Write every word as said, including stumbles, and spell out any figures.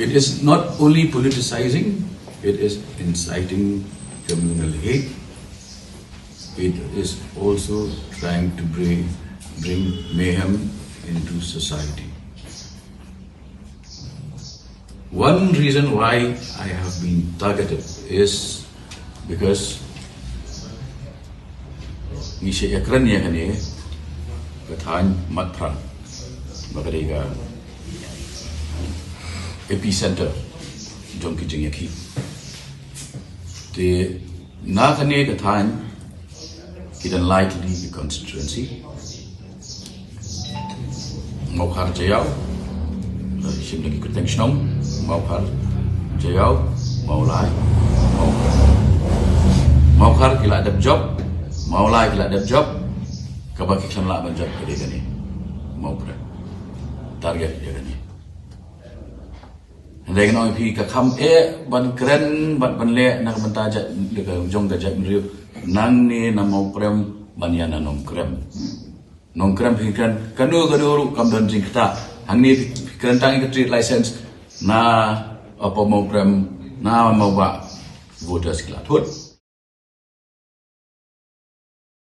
It is not only politicizing, it is inciting communal hate. It is also trying to bring, bring mayhem into society. One reason why I have been targeted is because ngi shah ïakren ïa kane ka thaiñ Matphrang, ba ka dei ka epicenter jong ki jingïakhih. Te na kane ka thaiñ ki don lai tylli ki constituency. Mawkhar Jaïaw, eh, shim da ki kyrteng shnong, Mawkhar Jaïaw, Mawlai, Mawprem. Mawkhar ki la dep jop, Mawlai ki la dep jop, kaba ki khlem lah ban jop ka dei kane, Mawprem. Target ïa kane. Hynrei ngan ong ïa phi, ka kham eh ban kren bad ban leh na ka bynta jait, jong ka jaitbynriew, nangne na Mawprem ban ïa na Nongkrem. Nongkrem phi kren kano kano ruh kam don jingktah. Hangne phi kren tang ïa ka trade license, na Upper Mawprem, na Mawbah, voters ki la thut.